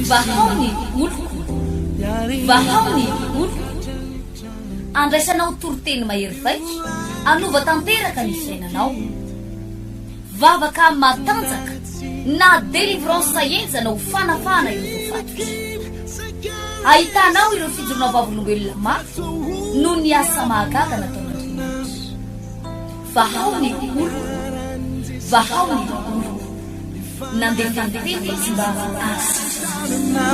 Vahao ny oloko, vahao ny oloko. Andraisanao toriteny mahery vaika hanova tanteraka ny fiainanao. Vavaka matanjaka na délivrance henjana ho fanafahana ireo voafatotra. Ahitanao ireo fijoroana vavolombelona mafy noho ny asa mahagaga nataon'Andriamanitra. Vahao ny oloko, vahao ny oloko. Nandefa ny teny izy mba hahasitrana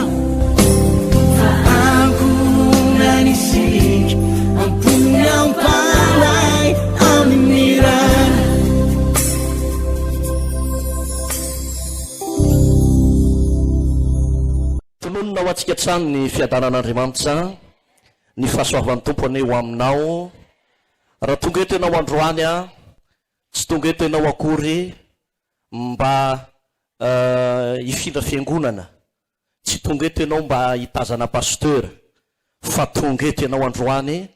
Tononina ho antsika hatrany ny fiadanan'Andriamanitra, ny fahasoavan'ny Tompo anie ho aminao. Raha tonga eto ianao androany an, tsy tonga eto ianao akory mba hifindra fiangonana, tsy tonga eto ianao mba hitazana pasteur, fa tonga eto ianao androany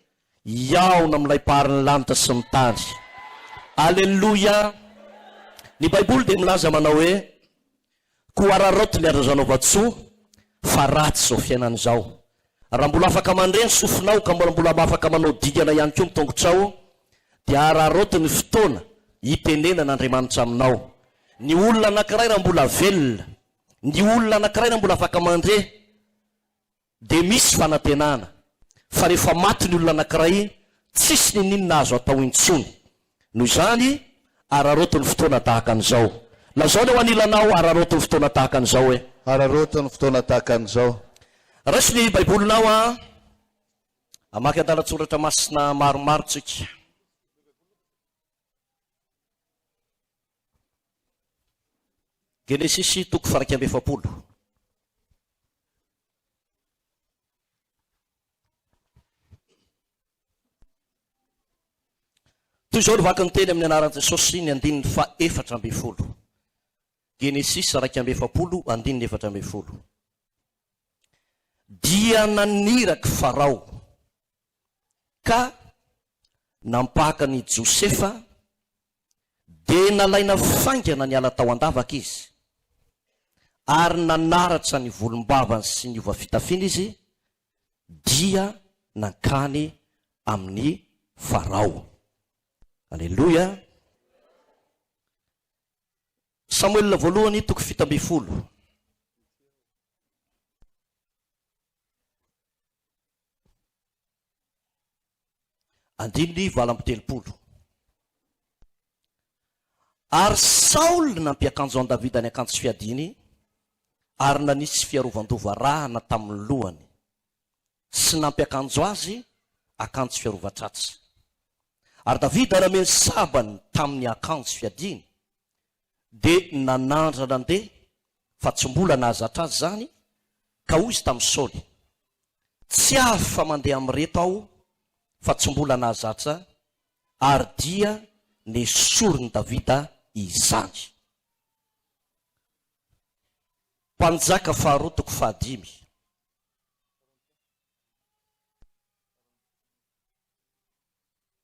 hihaona amin'ilay Mpahary ny lanitra sy ny tany. Aleloia! Ny Baiboly dia milaza manao hoe, Koa araraoty ny andrazanaovan-tsoa, fa ratsy izao fiainana izao. Raha mbola afaka mandre ny sofinao ka mbola mbola afaka manao dingana ihany koa ny tongotrao, dia araraoty ny fotoana hitenenan'Andriamanitra aminao. Ny olona anankiray raha mbola velona, ny olona anankiray raha mbola afaka mandre, dia misy fanantenana fa rehefa maty ny olona anankiray tsisy niniana azo atao intsony. Noho izany, araraoty ny fotoana tahaka an'izao. Lazao ny eo anilanao, araraoty ny fotoana tahaka an'izao e. Araraoty ny fotoana tahaka an'izao. Raiso ny Baibolinao an. Hamaky andalan-tsoratra masina maromaro tsika. Genesisy toko faha 41. Toy izao no vaky ny teny amin'ny anaran'i Jesosy ny andininy faha-14. Genesisy 41 andininy 14. Dia naniraky Farao ka nampaka an'i Josefa, dia nalaina faingana niala tao an-davaka izy, ary nanaratra ny volombavany sy niova fitafiana izy, dia nankany amin'i Farao. Aleloia! Samoela voalohany toko 17. Andininy 38. Ary Saoly nampiakanjo an'i Davida ny akanjo fiadiany, ary nanisy fiarovan-doha varahana tamin'ny lohany, sy nampiakanjo azy akanjo fiarovan-tratra. Ary Davida nameno sabany tamin'ny akanjo fiadiany, dia nanandrana nandeha, fa tsy mbola nahazatra azy izany, ka hoy izy tamin'i Saoly, Tsy afa-mandeha amin'ireto aho, fa tsy mbola nahazatra, ary dia nesorin'i Davida izany. Mpanjaka faharoa toko fahadimy.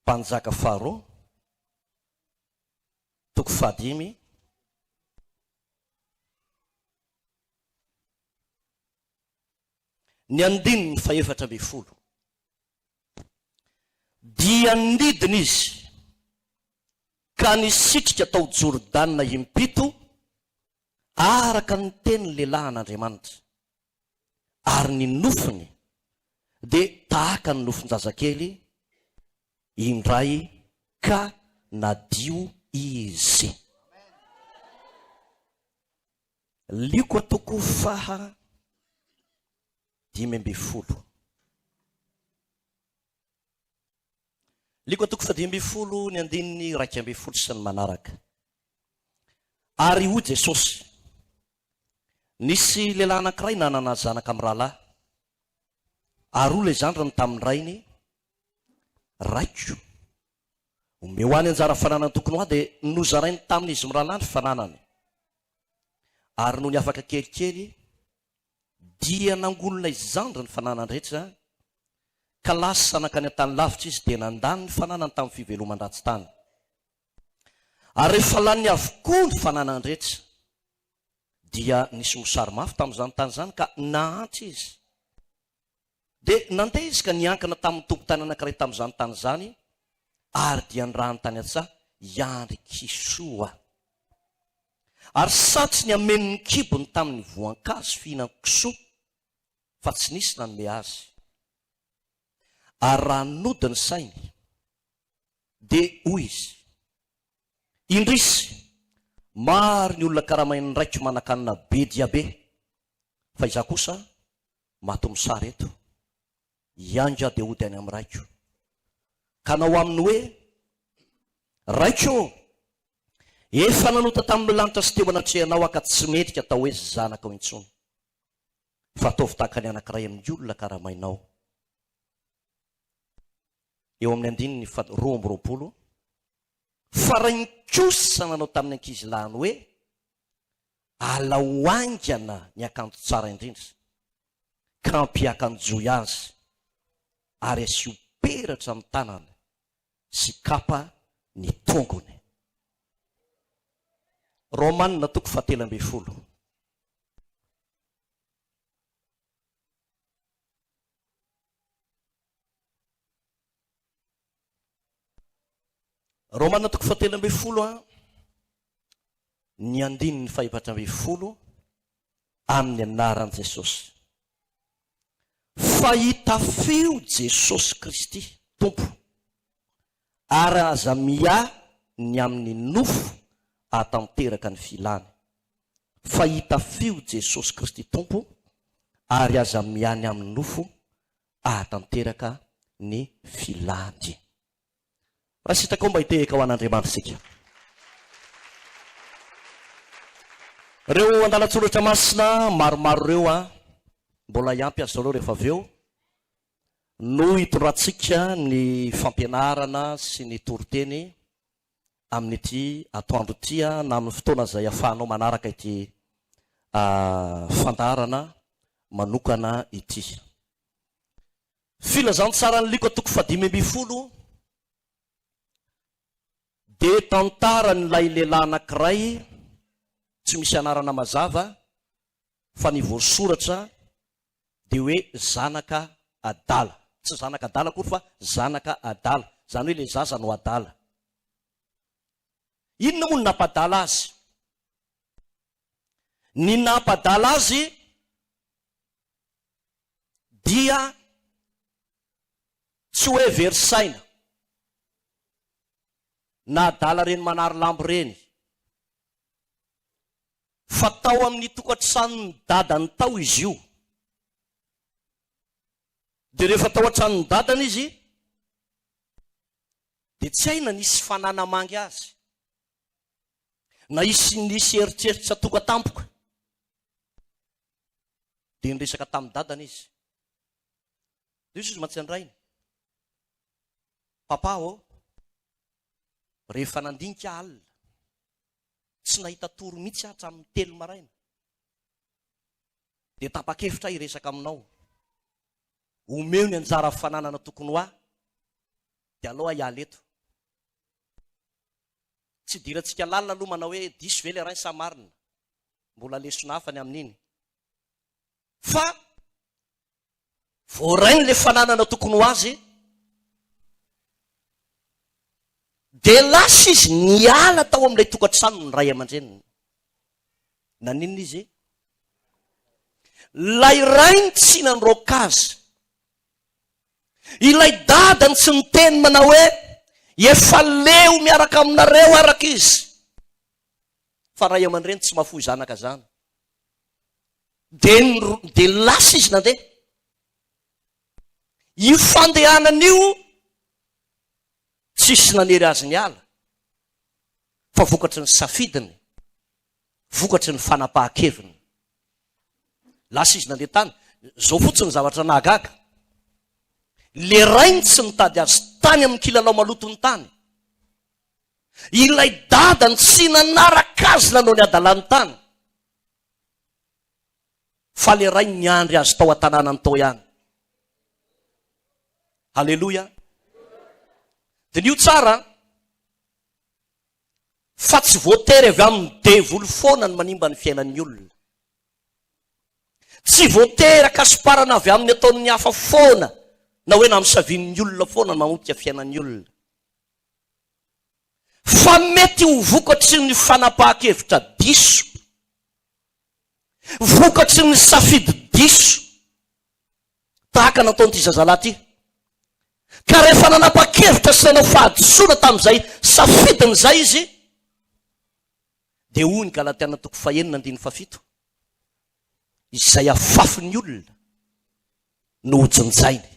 Mpanjaka faharoa toko fahadimy. Ny andininy fahefatra ambin'ny folo. Dia nidina izy ka nisitrika tao Jordana impito, araka ny tenin'ny lehilahin'Andriamanitra, ary ny nofony dia tahaka ny nofon-jazakely indray ka nadio izy. Lioka toko faha 15. Lioka toko faha 15 ny andininy 11 sy ny manaraka. Ary hoy Jesosy, Nisy lehilahy anankiray nanana zanaka mirahalahy, ary hoy ilay zandriny tamin'ny rainy, Raiko, omeo ahy ny anjara fananany tokony ho ahy, dia nozarainy tamin'izy mirahalahy ny fananany. Ary nony afaka kelikely, dia nangonina izandry ny fananany rehetra, ka lasa nankany an-tany lavitra izy, dia nandany ny fananany tamin'ny fiveloman-dratsy tany. Ary rehefa laniny avokoa ny fananany rehetra, Dia nisy mosary mafy tamin'izany tany izany ka nahantra izy. Dia nandeha izy ka niankina tamin'ny tompon-tany anankiray tamin'izany tany izany, ary dia nirahany tany an-tsaha hiandry kisoa. Ary satry ny hameno ny kibony tamin'ny voankazo fihinan-kisoa, fa tsy nisy nanome azy. Ary raha nody ny sainy, dia hoy izy, Indrisy! Maro ny olona karamain'ny raiko manan-kanina be dia be, fa izaho kosa maty mosary eto. Hiainga aho dia hody any amin'ny raiko. Ka hanao aminy hoe, Raiko ô, efa nanota tamin'ny lanitra sy teo anatrehanao aho ka tsy mendrika atao hoe zanakao intsony. Fa ataovy tahaka ny anankiray amin'ny olona karamainao. Eo amin'ny andininy faha 22, Fa rainy kosa nanao tamin'ny ankizilahiny hoe, Alao haingana ny akanjo tsara indrindra, ka ampiakanjoy azy, ary asio peratra ny tanany sy kapa ny tongony. Romana toko fahatelo ambin'ny folo. Romana toko fahatelo ambin'ny folo a, ny andininy faha-14 amin'ny anaran'i Jesosy. Fa hitafio Jesosy Kristy Tompo, ary aza miahy ny amin'ny nofo hahatanteraka ny filany. Fa hitafio Jesosy Kristy Tompo, ary aza miahy ny amin'ny nofo ahatanteraka ny filany. Raha sitrakao mba hitehaka ho an'Andriamanitra isika. Ireo andalan-tsoratra masina maromaro ireo an, mbola hiampy azy zareo rehefa avy eo, no hitondrantsika ny fampianarana sy ny toriteny amin'ity atoandro ity na amin'ny fotoana izay ahafahanao manaraka ity fandaharana manokana ity. Filazantsaran'i Lioka toko fahadimy ambin'ny folo dia tantaran'ilay lehilahy anankiray tsy misy anarana mazava fa ny voasoratra dia hoe zanaka adala. Tsy zanaka adala akory fa zanaka adala. Izany hoe ilay zaza no adala. Inona moa no nampadala azy? Ny nampadala azy dia tsy hoe very saina na adala reny manary lambo ireny fa tao amin'ny tokantranon'ny dadany tao izy io. Dia rehefa tao an-tranon'ny dadany izy dia tsy hay na nisy fanahy namangy azy na hisy nisy eritreritra tonga tampoka. Dia niresaka tamin'ny dadany izy. Dia hoy izy mantsy an-drainy, Papa ô, rehefa nandinika aho alina, tsy nahita tory mihitsy aho hatramin'ny 3 maraina. Dia tapa-kevitra aho hiresaka aminao. Omeo ny anjara fananana tokony ho ahy, dia aleo aho hiala eto. Tsy idirantsika lalina aloha manao hoe diso ve ilay rainy sa marina. Mbola lesona hafa ny amin'iny. Fa voarainy ilay fananana tokony ho azy, dia lasa izy niala tao amin'ilay tokantrano ny ray aman-dreniny. Naninona izy? Ilay rainy tsy nandroaka azy. Ilay dadany tsy niteny manao hoe efa leo miaraka aminareo araka izy. Fa ray aman-dreny tsy mahafoy zanaka zany. Dia dia lasa izy nandeha. Io fandehanana io tsisy nanery azy niala fa vokatry ny safidiny, vokatry ny fanapahan-keviny. Lasa izy nandeha tany. Zao fotsiny ny zavatra nahagaga. Le rainy tsy nitady azy tany amin'ny kilalao malotony tany. Ilay dadany tsy nanaraka azy nanao ny hadalany tany. Fa le rainy niandry azy tao an-tanànany tao ihany. Aleloia. Diniho tsara fa tsy voatery avy amin'ny devoly foana ny manimba ny fiainan'ny olona. Tsy voatery hakasoparana avy amin'ny ataon'ny hafa foana na hoe namisavian'ny olona foana ny mamotika fiainan'ny olona. Fa mety ho vokatry ny fanapahan-kevitra diso, vokatry ny safidy diso, tahaka nataon'ity zazalahy ity. Ka rehefa nanapa-kevitra sy nanao fahadisoana tamin'izay safidiny izay izy, dia hoy ny Galatiana toko fahenina andininy fahafito, Izay afafin'ny olona no hojinjainy.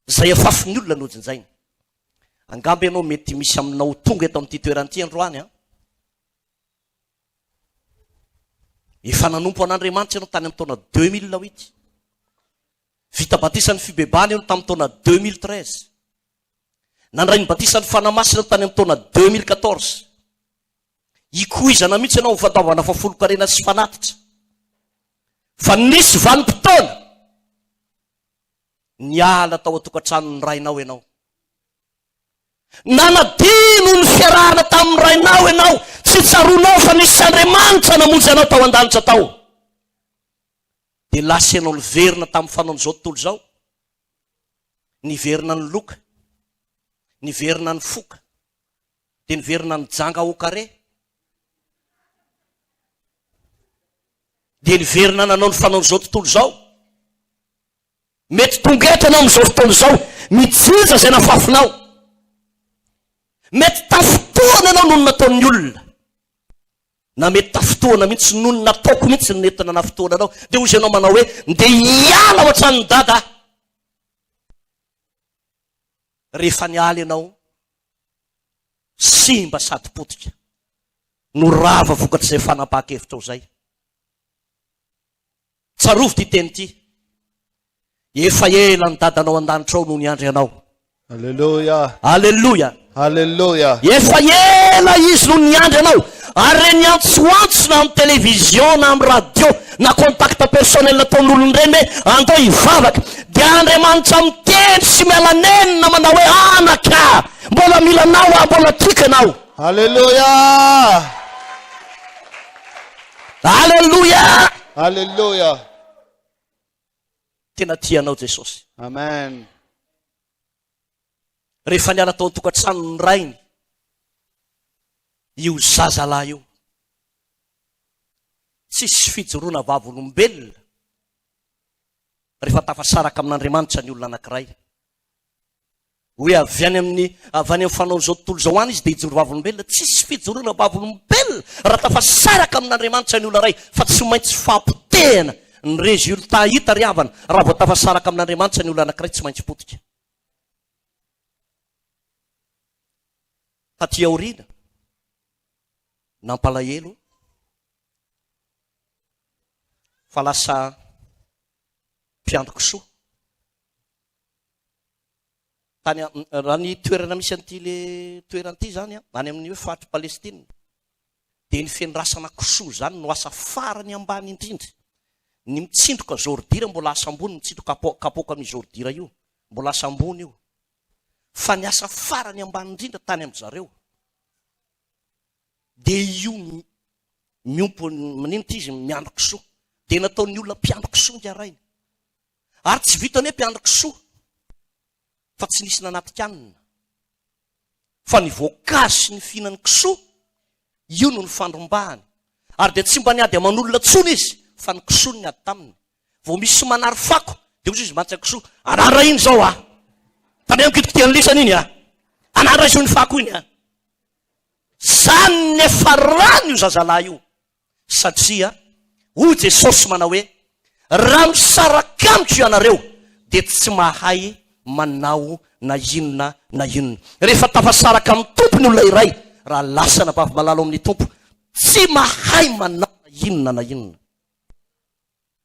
Izay afafin'ny olona no hojinjainy. Angamba ianao mety misy aminao tonga eto amin'ity toerana ity androany an. Efa nanompo an'Andriamanitra ianao tany amin'ny taona 2008. Vita batisan'ny fibebahana ianao tamin'ny taona 2013. Nandray ny batisan'ny Fanahy Masina tany amin'ny taona 2014. Ikoizana mihitsy ianao amin'ny fandoavana fahafolonkarena sy fanatitra. Fa nisy vanim-potoana niala tao an-tokantranon'ny rainao ianao. Nanadino ny fiarahana tamin'ny rainao ianao, tsy tsaroanao fa nisy Andriamanitra namonjy anao tao an-danitra tao. Dia lasa ianao niverina tamin'ny fanaon'izao tontolo izao, niverina niloka, niverina nifoka, dia niverina nijanga au carré, dia niverina nanao ny fanaon'izao tontolo izao. Mety tonga eto ianao amin'izao fotoana izao, mijinja izay nafafinao. Mety tafintohana ianao noho ny nataon'ny olona. Na mety tafintohana mihitsy noho ny nataoko mihitsy no nentina nafintohana anao. Dia hoy ianao manao hoe, ndeha hiala ao an-tranon'i Dada aho. Rehefa niala ianao, simba sady potika no rava vokatr'izay fanapahan-kevitrao izay. Tsarovy ity teny ity, Efa ela ny Dadanao an-danitra ao no niandry anao. Aleloia. Aleloia. Aleloia. Efa ela Izy no niandry anao. Ary ireny antsoantso na amin'ny télévision na amin'ny radio na contact personnel ataon'olona ireny hoe andao hivavaka dia Andriamanitra miteny sy miala nenina manao hoe anaka mbola mila anao aho mbola tiako ianao. Aleloia. Aleloia. Aleloia. Tena tia anao Jesosy. Amen. Rehefa niala tao an-tokantranon'ny rainy io zazalahy io, tsisy fijoroana vavolombelona rehefa tafasaraka amin'Andriamanitra ny olona anankiray. Hoe avy any amin'ny avy any amin'ny fanaon'izao tontolo izao any izy dia hijoro vavolombelona. Tsisy fijoroana vavolombelona raha tafasaraka amin'Andriamanitra ny olona iray fa tsy maintsy fampotehana ny résultat hita ry havana. Raha vao tafasaraka amin'Andriamanitra ny olona anankiray tsy maintsy potika. Taty aoriana, nampalahelo fa lasa mpiandry kisoa. Tany raha ny toerana misy an'ity le toerana ity zany an, any amin'ny hoe faritr'i Palestine, dia ny fendrasana kisoa zany no asa farany ambany indrindra. Ny mitsindroka zôridira mbola asa ambony, mitsindroka kapoaka amin'io zôridira io, mbola asa ambony io. Fa ny asa farany ambany indrindra tany amin-dry zareo dia io miompy, maninona ity izy, miandry kisoa. Dia nataon'ny olona mpiandry kisoa ingahy rainy. Ary tsy vitany hoe mpiandry kisoa fa tsy nisy nanatika-hanina fa ny voankazo sy ny fihinan'ny kisoa io no nifandrombahany. Ary dia tsy mba niady aman'olona intsony izy fa ny kisoa no niady taminy. Vao misy manary fako dia hoy izy mantsy an-kisoa, anara iny izao ah! Tandremo kitikitihan'lisany iny ah! Anara raiso iny fako iny ah! Zany niafarany io zazalahy io. Satria hoy Jesosy manao hoe, Raha misaraka amiko ianareo, dia tsy mahay manao na inona na inona. Rehefa tafasaraka amin'ny Tompo ny olona iray, raha lasa anabavy malala ao amin'ny Tompo, tsy mahay manao na inona na inona.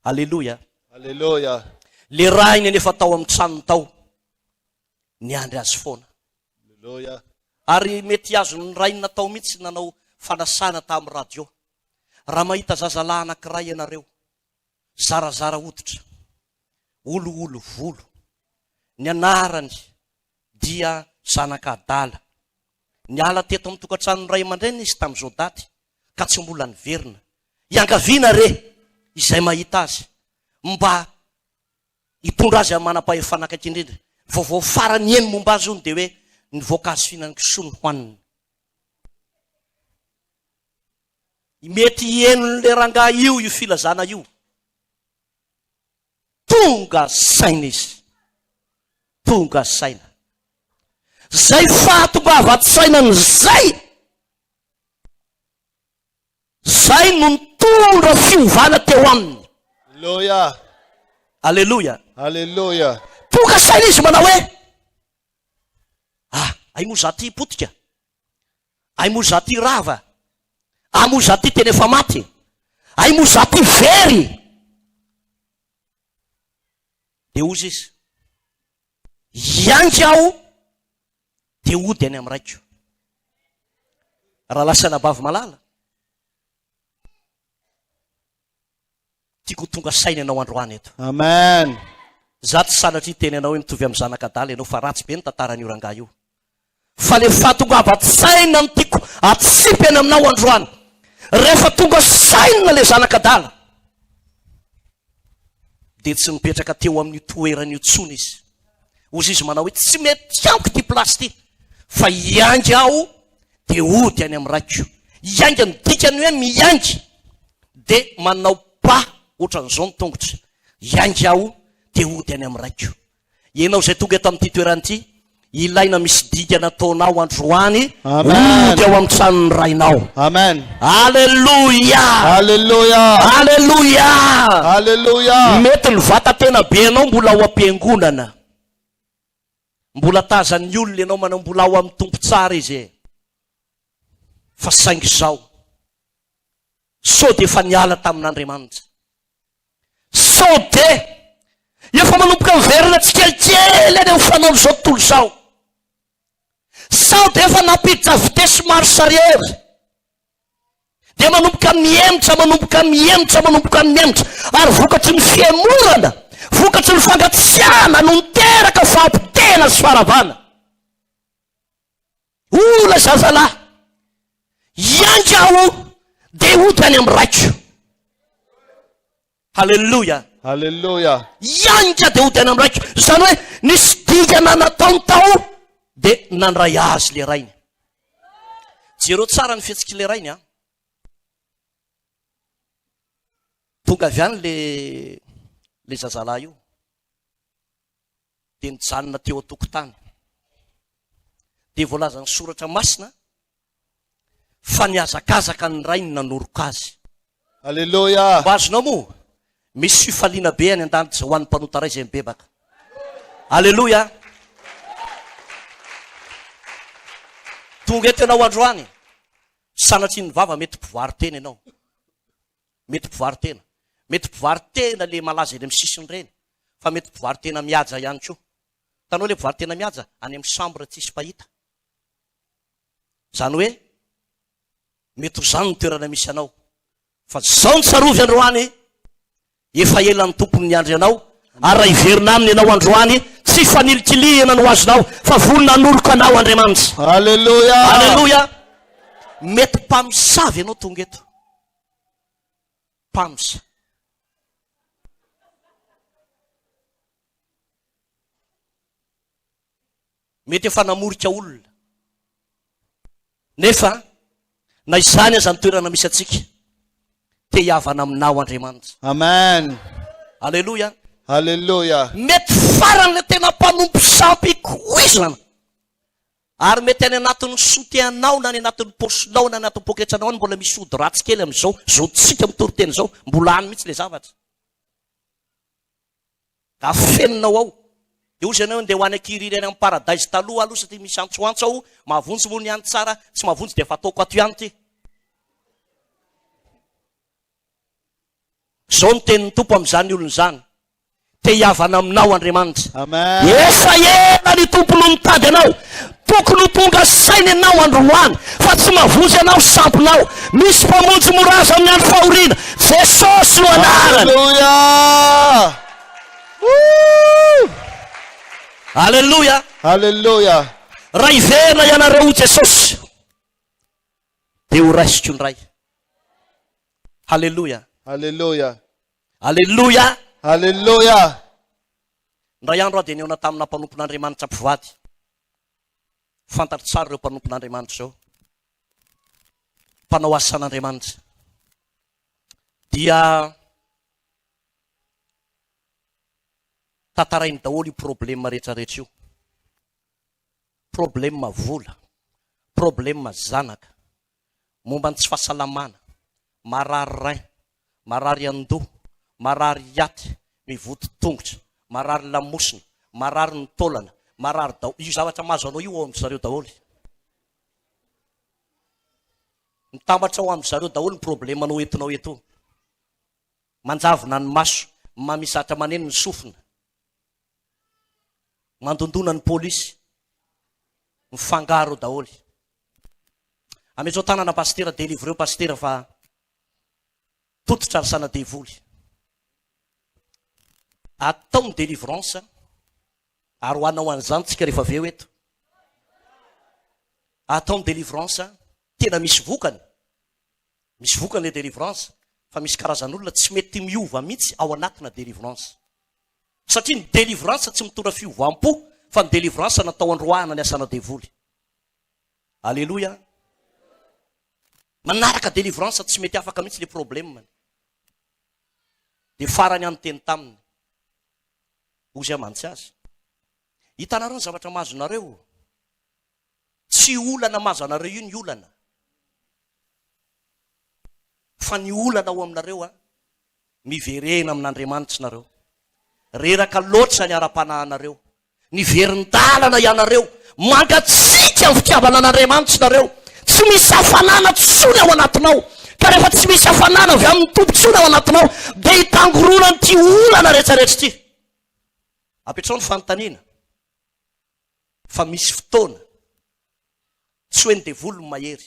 Aleloia. Aleloia. Le rainy anefa tao amin'ny tranony tao, niandry azy foana. Aleloia. Ary mety azon'ny rainy natao mihitsy ny nanao fanasana tamin'ny radio. Raha mahita zazalahy anankiray ianareo, zarazara hoditra, olioly volo, ny anarany dia zanaka adala. Niala teto amin'ny tokantranon'ny ray aman-dreniny izy tamin'izao daty ka tsy mbola niverina. Iangaviana re! izay mahita azy mba hitondra azy amin'ny manam-pahefana akaiky indrindra. Vaovao farany heno momba azy hono dia hoe ny voankazo fihinan'ny kisoa no hohaniny. Mety henon'ilay rangahy io io filazana io. Tonga saina izy. Tonga saina. Zay fahatongavan-tsainany zay, zay no nitondra fiovana teo aminy. Aleloia. Aleloia. Aleloia. Tonga saina izy manao hoe, ah, ay moa za ty potika. Ay moa za ty rava. Ah moa za ty tena efa maty. Ay moa za ty very. Dia hozy izy, hiainga aho dia hody any amin'ny raiko. Rahalahy sy anabavy malala, Tiako ho tonga saina ianao androany eto. Amen. Za tsy sanatria hiteny anao hoe mitovy amin'ny zanak'adala ianao fa ratsy be ny tantaran'io rangahy io. Fa le fahatongavan-tsaina no tiako atsipy any aminao androany. Rehefa tonga saina le zanak'adala dia tsy nipetraka teo amin'io toerana io intsony izy. Hozy izy manao hoe tsy mety amiko ity place ity fa hiainga aho dia hody any amin'ny raiko. Hiainga ny dikany hoe miainga dia manao pas ohatran'izao ny tongotra. Hiainga aho dia hody any amin'ny raiko. Ianao izay tonga eto amin'ity toerana ity, ilaina misy dingana ataonao androany, hody ao amin'ny tranon'ny rainao. Amen. Aleloia! Aleloia! Aleloia! Aleloia! Mety ny vata-tena be anao mbola ao am-piangonana. Mbola tazan'ny olona ianao manao mbola ao amin'ny Tompo tsara izy e. Fa saingy izao, sao dia efa niala tamin'Andriamanitra. Sao dia efa manomboka miverina tsikelikely any amin'ny fanaon'izao tontolo izao. Sao dia efa nampiditra vitesse marche arrière. Dia manomboka mihemotra, manomboka mihemotra, manomboka mihemotra. Ary vokatry ny fihemorana, vokatry ny fangatsiahana no niteraka fampotehana sy faharavana. Hoy ilay zazalahy, Hiainga aho dia hody any amin'ny raiko. Haleloia. Haleloia. Hiainga dia hody any amin'ny raiko. Izany hoe nisy dingana nataony tao dia nandray azy ilay rainy. Jereo tsara ny fihetsik'ilay rainy an. Tonga avy any le le zazalahy io. Dia nijanona teo an-tokotany. Dia voalazan'ny soratra masina fa nihazakazaka ny rainy nanoroka azy. Aleloia! Mba azonao moa? Misy fifaliana be any an-danitra ho an'ny mpanota ray izay mibebaka. Aleloia! Tonga eto ianao androany, sanatria ny vava mety mpivaro-tena ianao. Mety mpivaro-tena. Mety mpivaro-tena le malaza eny amin'ny sisiny ireny, fa mety mpivaro-tena mihaja ihany koa. Hitanao le mpivaro-tena mihaja? Any amin'ny chambre tsisy mpahita. Izany hoe mety ho izany ny toerana misy anao. Fa izao no tsarovy androany, efa ela ny Tompony niandry anao, ary raha hiverina aminy ianao androany, tsy fanilikilihana no azonao, fa vonona hanoroka anao Andriamanitra. Aleloia! Aleloia! Mety mpamosavy ianao tonga eto. Mpamosa. Mety efa namorika olona. Nefa na izany aza ny toerana misy antsika, te hihavana aminao Andriamanitra. Amen. Aleloia. Aleloia. Mety farany le tena mpanompo sampy ikoizana. Ary mety any anatin'ny soutien-nao na any anatin'ny paosinao na any anatin'ny poketranao any mbola misy ody ratsy kely amin'izao, izao tsika mitory teny izao, mbola any mihitsy le zavatra. Afeninao ao. Dia hozy ianao ndeha ho any Ankirihiry any amin'ny paradise taloha aloha satria misy antsoantso ao, mahavonjy moa ny any tsara, tsy mahavonjy dia efa ataoko ato ihany ity. Izao no tenin'ny Tompo amin'izany olona izany, Te hihavana aminao Andriamanitra. Amen. Efa ela ny Tompo no nitady anao. Tokony ho tonga saina ianao androany fa tsy mahavonjy anao sampinao. Misy Mpamonjy mora azo amin'ny andro fahoriana. Jesosy no anarany. Alléluia. Woo! Alléluia. Alléluia. Raha hiverina ianareo ho Jesosy dia ho raisiko indray. Haleloia. Alléluia. Aleloia! Aleloia! Indray andro aho dia nihaona tamina mpanompon'Andriamanitra mpivady. Fantatro tsara ireo mpanompon'Andriamanitra ireo. Mpanao asan'Andriamanitra. Dia tantarainy daholo io problème rehetrarehetra io. Problème vola, problème zanaka, momba ny tsy fahasalamana, marary rein, marary andoha, marary aty, mivoto tongotra, marary lamosina, marary ny taolana, marary daholo, io zavatra mahazo anao io ao amin-dry zareo daholo. Mitambatra ao amin-dry zareo daholo ny problemanao entinao eto. Manjavona ny maso, mamizatra maneno ny sofina. Mandondona ny polisy. Mifangaro daholo. Ametrao tanana pasitera, delivreo pasitera fa tototra ry sana devoly. Atao ny délivrance ary ho anao an'izany tsika rehefa avy eo eto. Atao ny délivrance, tena misy vokany. Misy vokany le délivrance fa misy karazan'olona tsy mety miova mihitsy ao anatina délivrance. Satria ny délivrance tsy mitondra fiovam-po fa ny délivrance natao androahana ny asana devoly. Aleloia. Manaraka délivrance tsy mety afaka mihitsy le problème-ny. Dia farany aho niteny taminy. Hozy aho mantsy azy. Hitanareo ny zavatra mahazo nareo. Tsy olana mahazo anareo io ny olana. Fa ny olana ao aminareo an, miverena amin'Andriamanitra nareo. Reraka loatra ny ara-panahinareo. Niverin-dalana ianareo. Mangatsiaka ny fitiavana an'Andriamanitra nareo. Tsy misy hafanana tsony ao anatinao. Ka rehefa tsy misy hafanana avy amin'ny Tompo tsony ao anatinao, dia hitangoronan'ity olana rehetrarehetra ity. Apetraho ny fanontaniana fa misy fotoana tsy hoe ny devoly no mahery.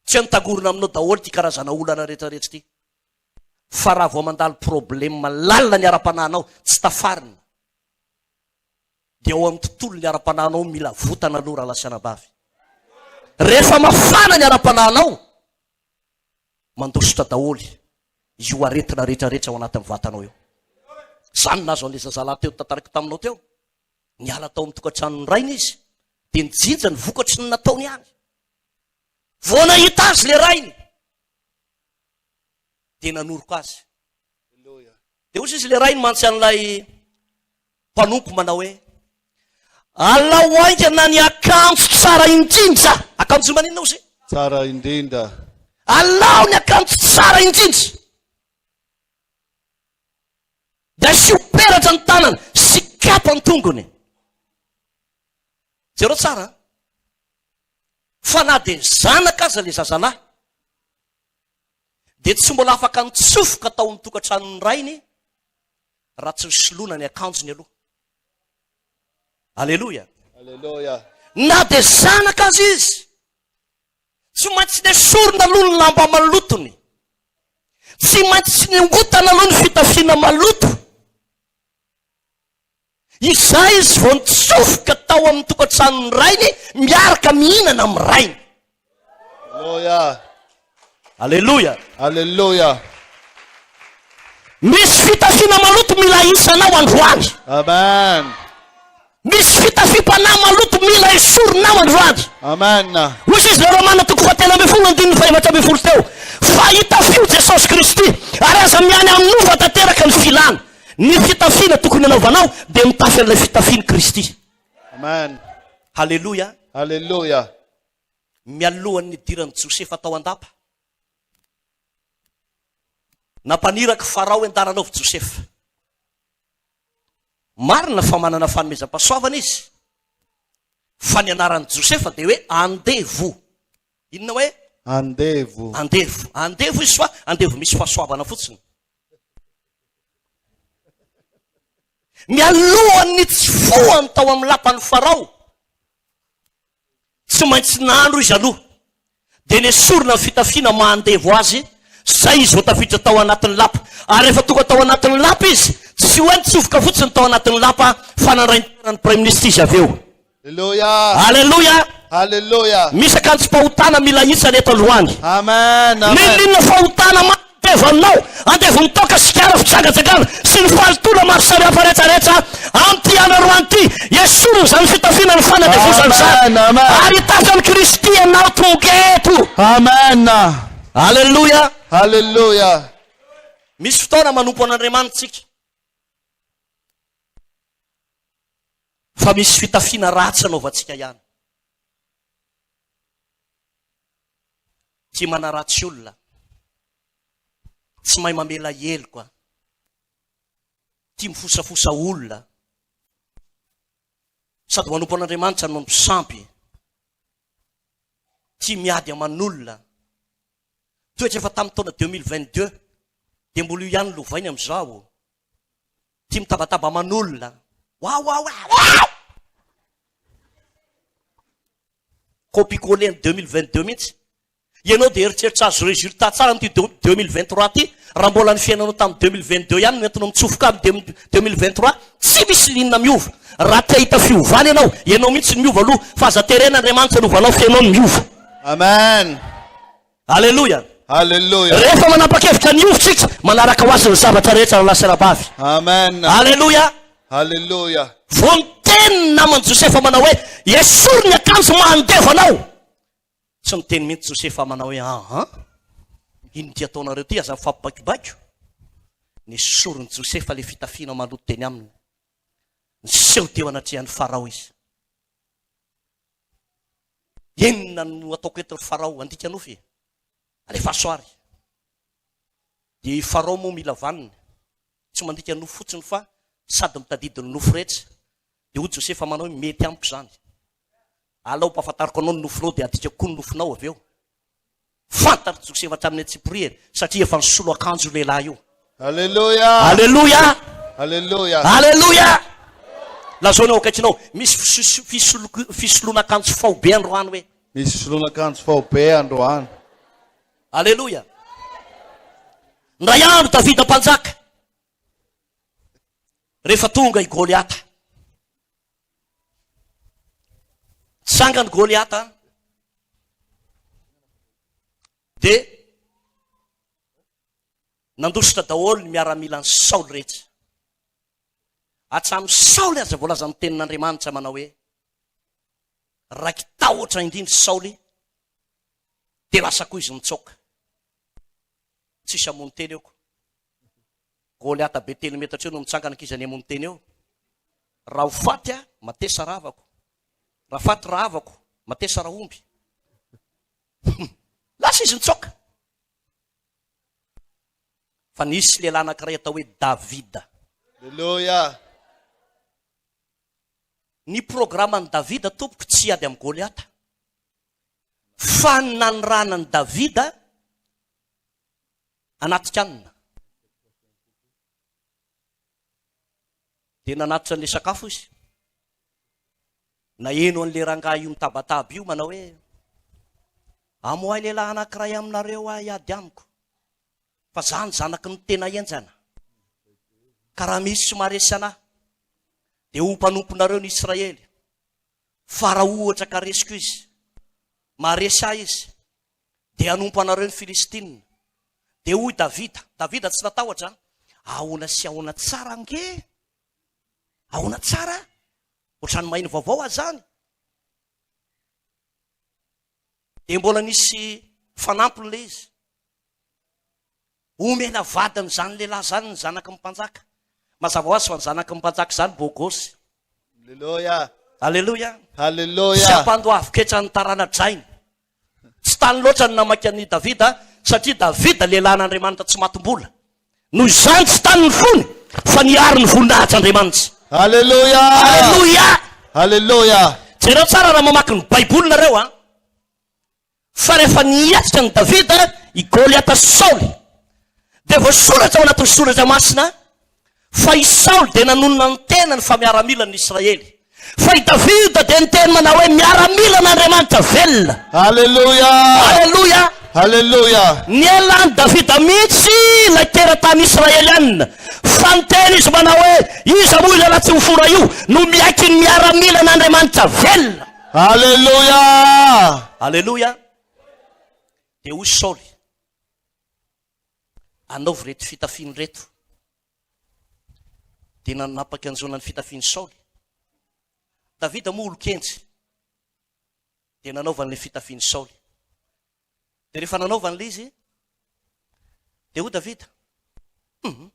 Tsy hoe mitangorona aminao daholo ity karazana olana rehetrarehetra ity. Fa raha vao mandalo problème lalina ny ara-panahinao, tsy tafarina, dia ao amin'ny tontolon'ny ara-panahinao mila avotana aloha rahalahy sy anabavy. Rehefa mafana ny ara-panahinao, mandositra daholo io aretina rehetrarehetra ao anatin'ny vatanao io. Izany nahazo an'ilay zazalahy teo tantaraiko taminao teo. Niala tao amin'ny tokantranon'ny rainy izy, dia nijinja ny vokatry ny nataony ihany. Vao nahita azy ilay rainy, dia nanoroka azy. Dia hoy izy ilay rainy mantsy an'ilay mpanompo manao hoe, Alao haingana ny akanjo tsara indrindra. Akanjo maninona hozy? Tsara indrindra. Alao ny akanjo tsara indrindra. Dia asio peratra ny tanany sy kapa ny tongony. Jereo tsara an! Fa na dia zanaka aza ilay zazalahy, dia tsy mbola afaka nitsofoka tao amin'ny tokantranon'ny rainy raha tsy nisoloana ny akanjony aloha. Aleloia! Aleloia! Na dia zanaka aza izy, tsy maintsy nesorina aloha ny lamba malotony, tsy maintsy niongotana aloha ny fitafiana maloto. Izay izy vao nitsofoka tao amin'ny tokantranon'ny rainy miaraka mihinana amin'ny rainy. Aleloia. Aleloia. Aleloia. Misy fitafiana maloto mila ahisanao androany. Amen. Misy fitafiam-panahy maloto mila esorinao androany. Amen. Hoy izy le Romana toko fahatelo ambin'ny folo andininy faha-efatra ambin'ny folo teo, fa itafio Jesosy Kristy ary aza miany hanova tanteraka ny filana. Ny fitafiana tokony hanaovanao dia mitafy an'ilay fitafian'i Kristy. Amen. Haleloia. Haleloia. Mialohan'ny nidiran'i Josefa tao an-dapa, nampaniraka Farao endananaovy Josefa. Marina fa manana fanomezam-pahasoavana izy, fa ny anaran'i Josefa dia hoe andevo. Inona hoe? Andevo. Andevo. Andevo izy fa andevo misy fahasoavana fotsiny. Mialohan'ny nitsofohany tao amin'ny lapan'i Farao, tsy maintsy nandro izy aloha, dia nesorina ny fitafiana maha andevo azy, izay izy vao tafiditra tao anatin'ny lapa. Ary rehefa tonga tao anatin'ny lapa izy, tsy hoe nitsofoka fotsiny tao anatin'ny lapa, fa nandray ny toeran'ny praiminisitra izy avy eo. Aleloia. Aleloia. Aleloia. Misy akanjom-pahotana mila isany eto androany. Amen. Amen. N'inon'inona fahotana mandevo aminao, Andevon'ny toaka, sigara, fijangajangana, sy ny fahalotoana maro samihafa rehetrarehetra amin'ity andro androany ity. Esorina izany fitafiana ny fanandevozana izany. Amen, amen. Ary hitafy an'i Kristy ianao tonga eto. Amen. Aleloia. Alléluia. Misy fotoana manompo an'Andriamanitra isika. Fa misy fitafiana ratsy anaovantsika ihany. Tia manaratsy olona. Tsy mahay mamela heloka. Tia mifosafosa olona. Sady manompo an'Andriamanitra no manompo sampy. Tia miady aman'olona. Toetra efa tamin'ny taona 2022 dia mbola io ihany lovainy amin'izao. Tia mitabataba aman'olona. Waouh waouh waouh! Copie coller ny 2022 mihitsy. Ianao dia eritreritra azo résultat tsara amin'ity 2023 ity, raha mbola ny fiainanao tamin'ny 2022 ihany no entinao mitsofoka amin'ny 2023, tsy misy n'inona miova. Raha te hahita fiovana ianao, ianao mihitsy no miova aloha, fa aza terena Andriamanitra hanova anao fa ianao no miova. Amen. Aleloia. Aleloia. Rehefa manapa-kevitra ny hiova isika, manaraka ho azy ny zavatra rehetra rahalahy sy rahavavy. Amen. Aleloia. Aleloia. Vao niteny ny naman'i Josefa manao hoe, Esory ny akanjo maha andevo anao. Tsy niteny mihitsy Josefa manao hoe, Aha, inona ity ataonareo ity, aza mifampibaikobaiko. Nesorin'i Josefa ilay fitafiana maloto teny aminy. Niseho teo anatrehan'i Farao izy. Inona no ataoko eto ry Farao? Handika nofy e? Alefaso ary. Dia i Farao moa mila vaniny. Tsy mandika nofy fotsiny fa sady mitadidy ny nofy rehetra. Dia hoy Josefa manao hoe mety amiko izany. Alao ampahafantariko anao ny nofinao dia adikako koa ny nofinao avy eo. Fantatr'i Josefa hatramin'ny antsipiriany satria efa nisolo akanjo io lehilahy io. Aleloia! Aleloia! Aleloia! Aleloia! Lazao ny eo akaikinao, misy fisoloana akanjo faobe androany hoe. Misy fisoloana akanjo faobe androany. Aleloia! Indray andro Davida mpanjaka, rehefa tonga i Goliata. Tsangany Goliata dia nandositra daholo ny miaramilan'i Saoly rehetra. Hatramin'i Saoly aza voalazan'ny tenin'Andriamanitra manao hoe raiki-tahotra indrindra Saoly dia lasa koa izy nitsoaka. Tsisy hamono tena eo ko. Goliata be telo metatra eo no mitsangana ankizy any hamono tena eo. Raha ho faty aho, matesa rahavako. Raha faty rahavako, matesa rahomby. Lasa izy nitsoaka. Fa nisy lehilahy anankiray atao hoe Davida. Aleloia. Ny programan'i Davida tompoko tsy hiady amin'i Goliata. Fa ny nanirahana an'i Davida hanatrika anona. Dia nanatitra an'ilay sakafo izy. Naheno an'ilay rangahy io mitabataba io manao hoe, Amoahy lehilahy anankiray aminareo aho hiady amiko, fa za ny zanaky ny tena henjana. Ka raha misy tsy maharesy anah, dia ho mpanomponareo ny Israely. Fa raha ohatra ka resiko izy, maharesy ahy izy, dia hanompo anareo ny Filistina. Dia hoy Davida, Davida tsy natahotra, ahoana sy ahoana tsara ange? Ahoana tsara? Ohatran'ny maheno vaovao aho izany. Dia mbola nisy fanampiny ilay izy. Omena vadiny izany lehilahy izany ny zanaky ny mpanjaka. Mazava ho azy fa ny zanaky ny mpanjaka izany beau gosse. Aleloia. Aleloia. Aleloia. Tsy ampandoavin-ketra ny tarana-drainy. Tsy tany loatra ny namaky an'i Davida, satria Davida lehilahin'Andriamanitra tsy matim-bola. Noho izany tsy tany ny fony, fa niaro ny voninahitr'Andriamanitra. Aleloia. Aleloia. Aleloia. Jereo tsara raha mamaky ny Baiboly nareo an. Fa rehefa niatrika an'i Davida i Goliata sy Saoly, dia voasoratra ao anatin'ny Soratra Masina fa i Saoly dia nanonona ny tenany fa miaramilan'ny Israely. Fa i Davida dia niteny manao hoe, Miaramilan'Andriamanitra velona. Aleloia! Aleloia! Aleloia! Niala an'i Davida mihitsy ilay teratany Israelianina, fa niteny izy manao hoe, Iza moa io lehilahy tsy mifora io no miaiky ny miaramilan'Andriamanitra velona? Aleloia! Aleloia! Dia hoy Saoly, Anaovy ireto fitafiana ireto. Dia nanapaka anjona ny fitafian'i Saoly. Davida moa olon-kendry. Dia nanaovany ilay fitafian'i Saoly. Dia rehefa nanaovany ilay izy, dia hoy Davida, Hum,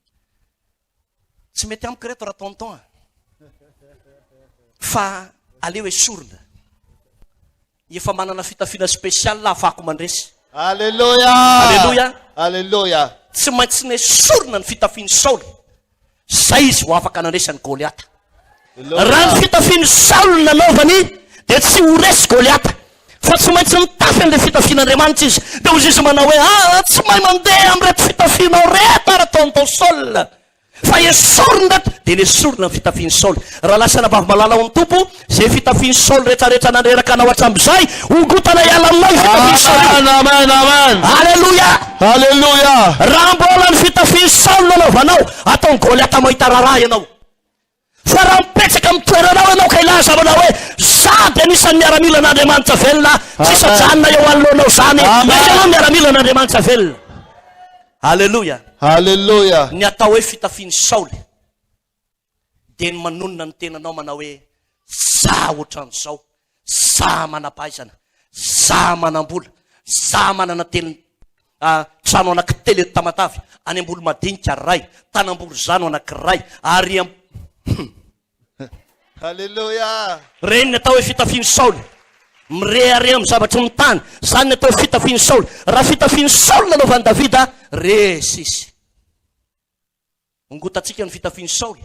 tsy mety amiko ireto raha tonton a. Fa aleo esorina. Efa manana fitafiana spécial ahafahako mandresy. Alléluia. Alléluia. Alléluia. Tsy maintsy nesorina ny fitafian'i Saoly. Zay izy vao afaka nandresy an'i Goliata. Raha ny fitafian'i Saoly no nanaovany dia tsy ho resy Goliata. Fa tsy maintsy mitafy an'ilay fitafian'Andriamanitra izy. Dia hoy izy manao hoe, Ah, tsy mahay mandeha amin'ireto fitafianao ireto aho ry tonton Saul. Fa esorina ireto. Dia nesorina ny fitafian'i Saoly. Raha lasa anabavy malala ao amin'ny Tompo, izay fitafian'i Saoly rehetrarehetra nandreraka anao hatramin'izay, hongotana hiala aminao io fitafian'i Saoly io. Amen, amen, amen. Aleloia! Aleloia. Raha mbola ny fitafian'i Saoly no anaovanao, ataon'i Goliata mahita raharaha ianao. Fa raha mipetraka amin'ny toeranao ianao ka hilaza manao hoe, Izaho dia anisan'ny miaramilan'Andriamanitra velona, tsisy ajanona eo anoloanao izany, fa ianao miaramilan'Andriamanitra velona. Aleloia! Aleloia! Ny atao hoe fitafian'i Saoly dia ny manonona ny tenanao manao hoe, Za ohatran'izao, za manam-pahaizana, za manam-bola, za manana teny trano anankitelo eto Tamatave, any Ambolomadinika iray, Tanamborizano anankiray, ary am hum. Alléluia. Ireny ny atao hoe fitafian'i Saoly. Mirehareha amin'ny zavatry ny tany. Izany ny atao hoe fitafian'i Saoly. Raha fitafian'i Saoly nanaovan'i Davida, resy izy. Hongotantsika ny fitafian'i Saoly.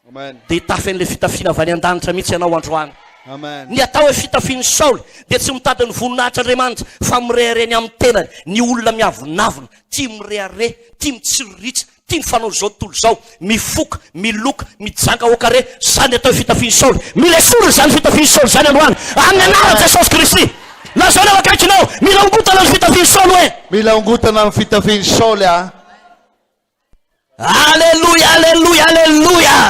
Amen. Dia hitafy an'ilay fitafiana avy any an-danitra mihitsy ianao androany. Amen. Ny atao hoe fitafian'i Saoly dia tsy mitady ny voninahitr'Andriamanitra fa mirehareha ny amin'ny tenany. Ny olona miavonavona, tia mirehareha, tia mitsiriritra, tia ny fanaon'izao tontolo izao, mifoka, miloka, mijanga au carré, izany ny atao hoe fitafian'i Saoly. Mila esorina izany fitafian'i Saoly izany androany, amin'ny anaran'i Jesosy Kristy. Lazao ny ao akaikinao, mila ongotana ny fitafian'i Saoly hoe. Mila ongotana ny fitafian'i Saoly a. Aleloia, aleloia, aleloia!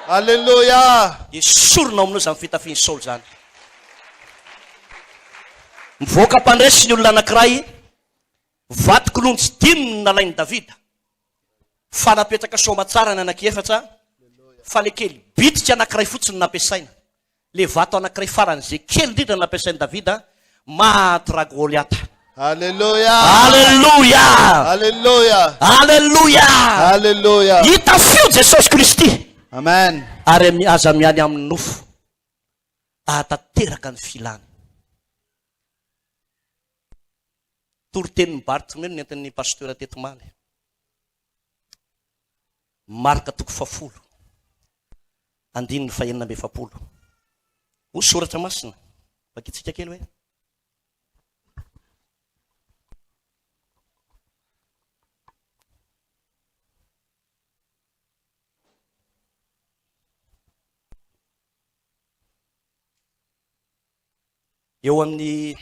Aleloia! Esorina ao aminao izany fitafian'i Saoly izany. Mivoaka mpandresy ny olona anankiray, vato kilonjy dimy no nalain'i Davida, fa napetraka soamatsara ny anankiefatra, fa le kely bitika anankiray fotsiny no nampiasaina. Le vato anankiray faran'izay kely indrindra nampiasain'i Davida, maty Ragoliata. Aleloia! Aleloia! Aleloia! Aleloia! Aleloia! Hitafio Jesosy Kristy. Amen. Ary aza mialy amin'ny nofo ahatanteraka ny filany. Toritenin'i Bartimeo nentin'ny pasteur teto omaly. Marka toko fahafolo, andininy fahenina amby 40. Hoy soratra masina, vakintsika kely hoe. Eo amin'ny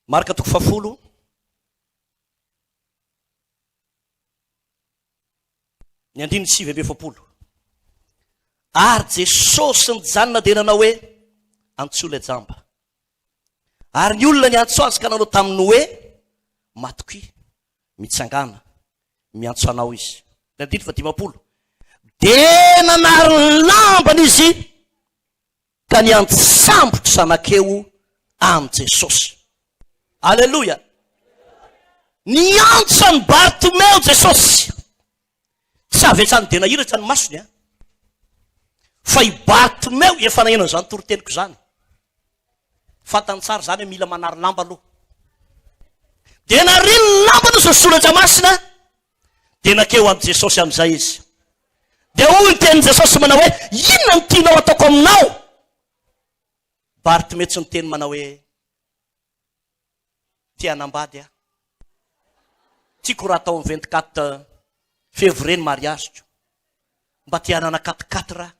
Marka toko fahafolo. Ny andininy 49. Ary Jesosy nijanona dia nanao hoe, Antsoy ilay jamba. Ary ny olona niantso azy ka nanao taminy hoe, Matokia, mitsangàna, miantso anao izy. Ny andininy faha-50. Dia nanary ny lambany izy ka niantsambotra zanak'eo amin'i Jesosy. Aleloia! Niantso an'i Bartimeo Jesosy. Tsy avy hatrany dia nahiratra ny masony a. Fa i Bartimeo efa naheno an'izany toriteniko izany. Fantany tsara izany hoe mila manary lamba aloha. Dia nariny ny lambany izao soratra masina. Dia nankeo amin'i Jesosy amin'izay izy. Dia hoy ny tenin'i Jesosy manao hoe, Inona no tianao ataoko aminao? Bartimeo tsy niteny manao hoe, Te hanambady aho. Tiako raha atao amin'ny 24 février ny mariaziko. Mba te hanana quatre-quatre aho.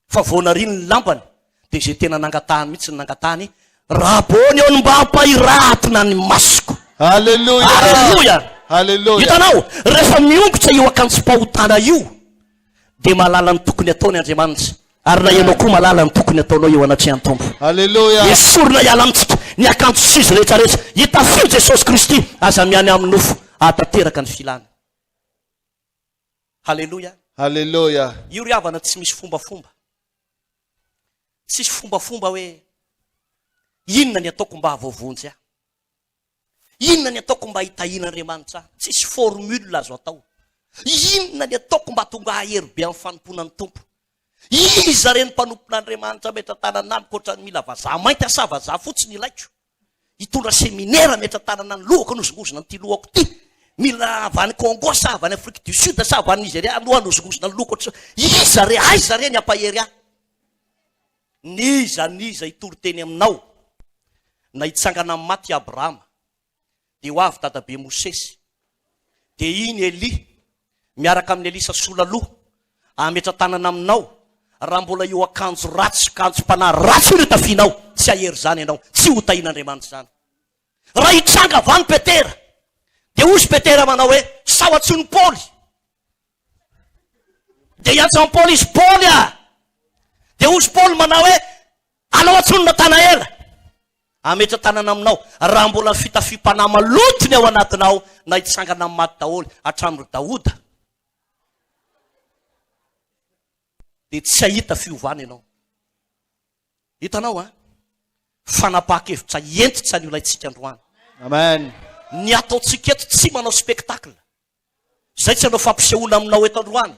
Fa vao nariany ny lambany dia izay tena nangatahany mihitsy no nangatahany, Rabony eo no mba ampahiratina ny masoko. Aleloia! Aleloia! Aleloia! Hitanao, rehefa miongotra io akanjom-pahotana io, dia mahalala ny tokony ataony Andriamanitra. Ary na ianao koa mahalala ny tokony ataonao eo anatrehan'ny Tompo. Aleloia! Esorina hiala amintsika. ny akanjo sizy rehetra rehetra. Itafio Jesosy Kristy, aza miany amin'ny nofo hahatanteraka ny filana. Haleloia. Haleloia. Io ry havana tsy misy fombafomba. Tsisy fombafomba hoe inona ny ataoko mba hahavoavonjy ahy. Inona ny ataoko mba hitahian'Andriamanitra ahy? Tsisy formule azo atao. Inona ny ataoko mba hahatonga ahy hahery be amin'ny fanompoana ny Tompo? Iza re ny mpanompon'Andriamanitra ametra-tanana amiko ohatran'ny mila vazaha mainty aho sa vazaha fotsy no ilaiko? Hitondra seminera ametra-tanana ny lohako hanozongozona an'ity lohako ity? Mila avy any Congo sa avy any Afrique du Sud sa avy any Nigeria aloha hanozongozona ny lohako ohatran'izao? Iza re, aiza re ny hampahery ahy? N'iza n'iza hitory teny aminao, na hitsangana amin'ny maty i Abrahama, dia ho avy dadabe Mosesy, dia iny Elia, miaraka amin'i Elisa sola loha, hametra-tanana aminao, raha mbola io akanjo ratsy, akanjom-panahy ratsy io no tafianao, tsy hahery izany ianao, tsy ho tahian'Andriamanitra izany. Raha hitranga avy any Petera, dia hozy Petera manao hoe, sao antsoin'i Paoly. Dia hiantso an'i Paoly izy, Paoly ah! Dia hozy Paoly manao hoe, alao antsoin'i Natanaela. Hametra-tanana aminao, raha mbola fitafiam-panahy maloto ny ao anatinao, na hitsangana amin'ny maty daholo, hatramin'ny ry Daoda. Dia tsy hahita fiovana ianao. Hitanao an? Fanapahan-kevitra hentitra ny olaintsika androany. Amen. Ny ataontsika eto tsy manao spectacle. Izay tsy hanao fampisehoana aminao eto androany.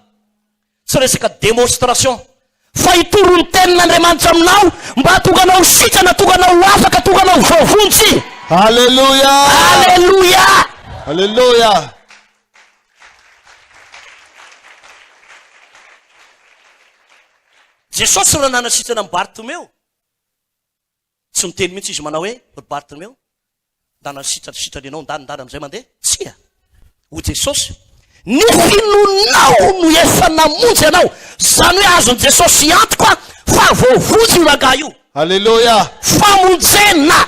Tsy resaka démonstration. Fa hitory ny tenin'Andriamanitra aminao mba hahatonga anao ho sitrana, hahatonga anao ho afaka, hahatonga anao ho voavonjy. Alléluia. Alléluia. Alléluia. Jesosy raha nanasitrana an'i Bartimeo, tsy niteny mihitsy izy manao hoe, ry Bartimeo, ndana sitrasitrana ianao, ndana ndana amin'izay mandeha. Tsia. Hoy Jesosy, ny finoanao no efa namonjy anao. Izany hoe azon'i Jesosy antoka fa voavonjy io rangahy io. Aleloia. Famonjena.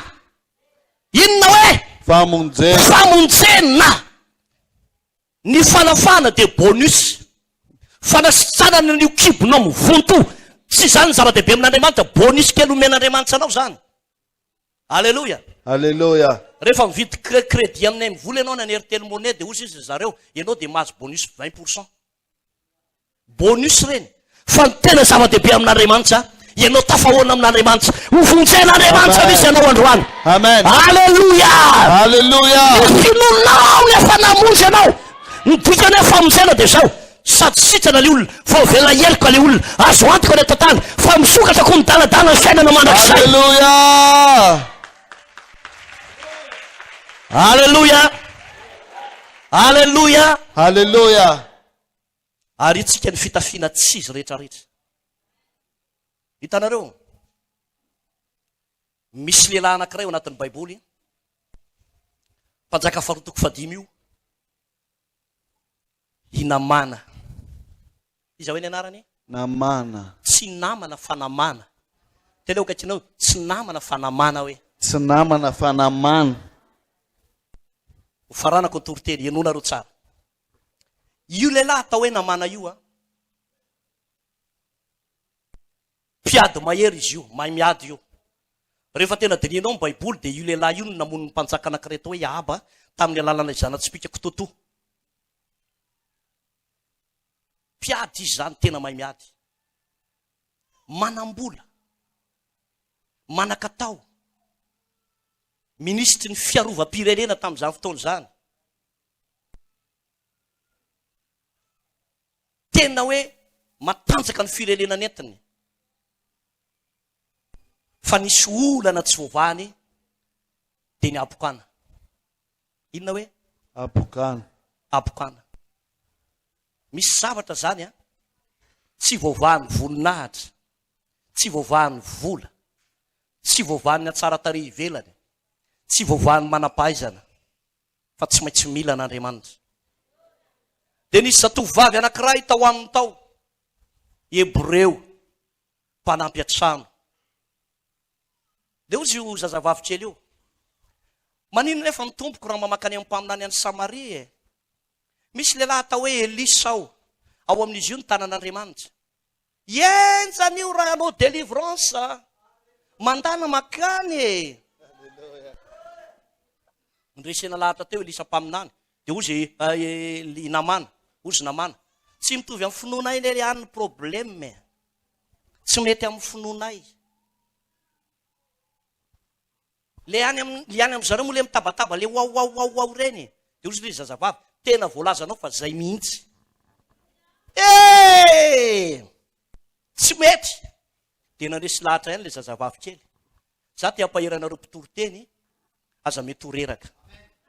Inona hoe? Famonjena. Famonjena. Ny fanafahana dia bonus. Fanasitranana an'io kibonao mivonto io, tsy izany ny zava-dehibe amin'Andriamanitra, bonus kely omen'Andriamanitra anao izany. Aleloia. Aleloia. Rehefa mividy crédit aminay mivola ianao na ny Airtel Money dia hozy izy zareo, ianao dia mahazo bonus 20%. Bonus ireny. Fa ny tena zava-dehibe amin'Andriamanitra, ianao tafahoana amin'Andriamanitra. Ho vonjen'Andriamanitra mihitsy ianao androany. Amen. Aleloia. Aleloia. Ny finoanao no efa namonjy anao. Ny dikany hoe famonjena dia izao, sady sitrana ilay olona, voavela heloka ilay olona, azo antoka ny eto an-tany, fa misokatra koa midaladala ny fiainana mandrakizay. Aleloia. Aleloia. Aleloia. Aleloia. Ariantsika ny fitafiana tsy izy rehetra rehetra. Hitanareo? Misy lehilahy anankiray ao anatin'ny Baiboly, Mpanjaka faharoa toko fahadimy io, i Namàna. Iza hoe ny anarany? Namàna. Tsy namana fa namàna. Tena eo akaikinao, tsy namana fa namàna hoe. Tsy namana fa namàna. Hofaranako ny toriteny, henoinareo tsara. Io lehilahy atao hoe Namàna io an, mpiady mahery izy io, mahay miady io. Rehefa tena dinihinao ny Baiboly dia io lehilahy io no namono ny mpanjaka anankiray atao hoe Ahaba tamin'ny alalan'ilay zana-tsipìka kitoatoa. Mpiady izy izany, tena mahay miady. Manam-bola, manan-katao, minisitry ny fiarovam-pirenena tamin'izany fotoana izany. Tena hoe matanjaka ny firenena nentiny. Fa nisy olana tsy voavahany dia ny habokana. Inona hoe? Habokana. Habokana. Misy zavatra zany an, tsy voavahan'ny voninahitra, tsy voavahan'ny vola, tsy voavahan'ny hatsaran-tarehy ivelany, tsy voavahan'ny manam-pahaizana. fa tsy maintsy mila an'Andriamanitra. Dia nisy zatovovavy anankiray tao aminy tao, Hebreo, mpanampy an-trano. Dia hozy io zazavavy kely io, Maninona nefa ny tompoko raha mba mankany amin'ny mpaminany any Samaria e? Misy lehilahy atao hoe Elisa ao, ao amin'izy io ny tanan'Andriamanitra. Henjana io raha hanao délivrance a! Mandana makany e! Nresena lahatra teo Elisa mpaminany. Dia hozy i Namana, hozy Namana, Tsy mitovy amin'ny finoanay anie ry any ny problème e. Tsy mety amin'ny finoanay. Le any am, le any amin-dry zareo moa le mitabataba le wao wao wao wao ireny e. Dia hozy le zazavavy, tena voalazanao fa zay mihitsy. Eh! Tsy mety. Dia nandresy lahatra ihany le zazavavy kely. Za te hampahery anareo mpitory teny, aza mety ho reraka.